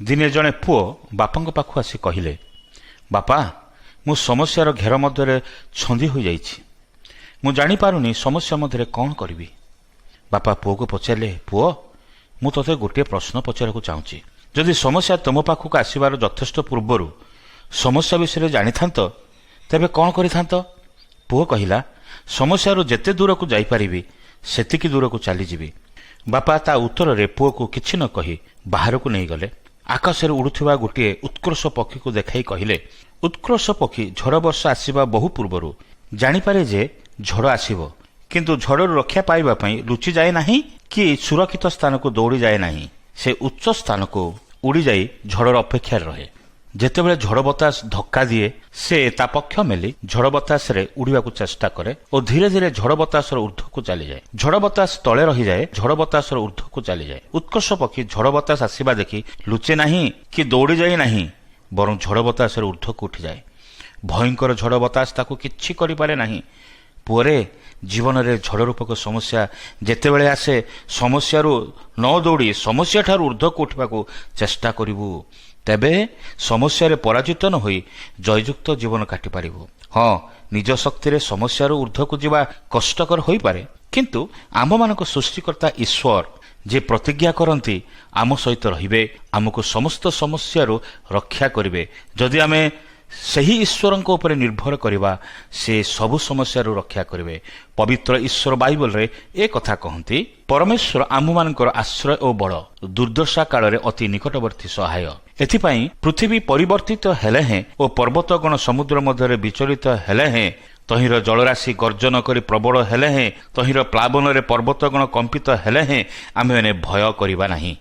ଦିନେ ଜଣେ ପୁଅ ବାପାଙ୍କ ପାଖକୁ ଆସି କହିଲେ, "ବାପା, ମୁଁ ସମସ୍ୟାର ଘେର ମଧ୍ୟରେ ଛନ୍ଦି ହୋଇଯାଇଛି। ମୁଁ ଜାଣିପାରୁନି ସମସ୍ୟା ମଧ୍ୟରେ କ'ଣ କରିବି।" ବାପା ପୁଅକୁ ପଚାରିଲେ, "ପୁଅ, ମୁଁ ତୋତେ ଗୋଟିଏ ପ୍ରଶ୍ନ ପଚାରିବାକୁ ଚାହୁଁଛି। ଯଦି ସମସ୍ୟା ତୁମ ପାଖକୁ ଆସିବାର ଯଥେଷ୍ଟ ପୂର୍ବରୁ ସମସ୍ୟା ବିଷୟରେ ଜାଣିଥାନ୍ତ, ତେବେ କ'ଣ କରିଥାନ୍ତ?" ପୁଅ କହିଲା, "ସମସ୍ୟାରୁ ଯେତେ ଦୂରକୁ ଯାଇପାରିବି, ସେତିକି ଦୂରକୁ ଚାଲିଯିବି।" ବାପା ତା ଉତ୍ତରରେ ପୁଅକୁ କିଛି ନ କହି ବାହାରକୁ ନେଇଗଲେ। ଆକାଶରେ ଉଡ଼ୁଥିବା ଗୋଟିଏ ଉତ୍କ୍ରୋଶ ପକ୍ଷୀକୁ ଦେଖାଇ କହିଲେ, "ଉତ୍କ୍ରୋଶ ପକ୍ଷୀ ଝଡ଼ ବର୍ଷା ଆସିବା ବହୁ ପୂର୍ବରୁ ଜାଣିପାରେ ଯେ ଝଡ଼ ଆସିବ, କିନ୍ତୁ ଝଡ଼ରୁ ରକ୍ଷା ପାଇବା ପାଇଁ ଲୁଚିଯାଏ ନାହିଁ କି ସୁରକ୍ଷିତ ସ୍ଥାନକୁ ଦୌଡ଼ିଯାଏ ନାହିଁ। ସେ ଉଚ୍ଚ ସ୍ଥାନକୁ ଉଡ଼ିଯାଇ ଝଡ଼ର ଅପେକ୍ଷାରେ ରହେ। ଯେତେବେଳେ ଝଡ଼ ବତାସ ଧକ୍କା ଦିଏ, ସେ ତା ପକ୍ଷ ମେଲି ଝଡ଼ ବତାସରେ ଉଡ଼ିବାକୁ ଚେଷ୍ଟା କରେ ଓ ଧୀରେ ଧୀରେ ଝଡ଼ ବତାସର ଉର୍ଦ୍ଧ୍ୱକୁ ଚାଲିଯାଏ। ଝଡ଼ ବତାସ ତଳେ ରହିଯାଏ, ଝଡ଼ ବତାସର ଉର୍ଦ୍ଧ୍ୱକୁ ଚାଲିଯାଏ। ଉତ୍କ୍ରୋଶ ପକ୍ଷୀ ଝଡ଼ ବତାସ ଆସିବା ଦେଖି ଲୁଚେ ନାହିଁ କି ଦୌଡ଼ିଯାଏ ନାହିଁ, ବରଂ ଝଡ଼ ବତାସରେ ଉର୍ଦ୍ଧ୍ୱକୁ ଉଠିଯାଏ। ଭୟଙ୍କର ଝଡ଼ ବତାସ ତାକୁ କିଛି କରିପାରେ ନାହିଁ। ପୁଅରେ, ଜୀବନରେ ଝଡ଼ ରୂପକ ସମସ୍ୟା ଯେତେବେଳେ ଆସେ, ସମସ୍ୟାରୁ ନ ଦୌଡ଼ି ସମସ୍ୟାଠାରୁ ଉର୍ଦ୍ଧ୍ୱକୁ ଉଠିବାକୁ ଚେଷ୍ଟା କରିବୁ। ତେବେ ସମସ୍ୟାରେ ପରାଜିତ ନ ହୋଇ ଜୟଯୁକ୍ତ ଜୀବନ କାଟିପାରିବୁ। ହଁ, ନିଜ ଶକ୍ତିରେ ସମସ୍ୟାରୁ ଉର୍ଦ୍ଧ୍ୱକୁ ଯିବା କଷ୍ଟକର ହୋଇପାରେ, କିନ୍ତୁ ଆମ୍ଭମାନଙ୍କ ସୃଷ୍ଟିକର୍ତ୍ତା ଈଶ୍ୱର ଯେ ପ୍ରତିଜ୍ଞା କରନ୍ତି, ଆମ ସହିତ ରହିବେ, ଆମକୁ ସମସ୍ତ ସମସ୍ୟାରୁ ରକ୍ଷା କରିବେ। ଯଦି ଆମେ ସେହି ଈଶ୍ୱରଙ୍କ ଉପରେ ନିର୍ଭର କରିବା, ସେ ସବୁ ସମସ୍ୟାରୁ ରକ୍ଷା କରିବେ। ପବିତ୍ର ଈଶ୍ୱର ବାଇବଲରେ ଏ କଥା କହନ୍ତି, "ପରମେଶ୍ୱର ଆମ୍ଭମାନଙ୍କର ଆଶ୍ରୟ ଓ ବଳ, ଦୁର୍ଦ୍ଦଶା କାଳରେ ଅତି ନିକଟବର୍ତ୍ତୀ ସହାୟ। ଏଥିପାଇଁ ପୃଥିବୀ ପରିବର୍ତ୍ତିତ ହେଲେ ହେଁ ଓ ପର୍ବତଗଣ ସମୁଦ୍ର ମଧ୍ୟରେ ବିଚଳିତ ହେଲେ ହେଁ, ତହିଁର ଜଳରାଶି ଗର୍ଜନ କରି ପ୍ରବଳ ହେଲେ ହେଁ, ତହିଁର ପ୍ଲାବନରେ ପର୍ବତଗଣ କମ୍ପିତ ହେଲେ ହେଁ, ଆମ୍ଭେମାନେ ଭୟ କରିବା ନାହିଁ।"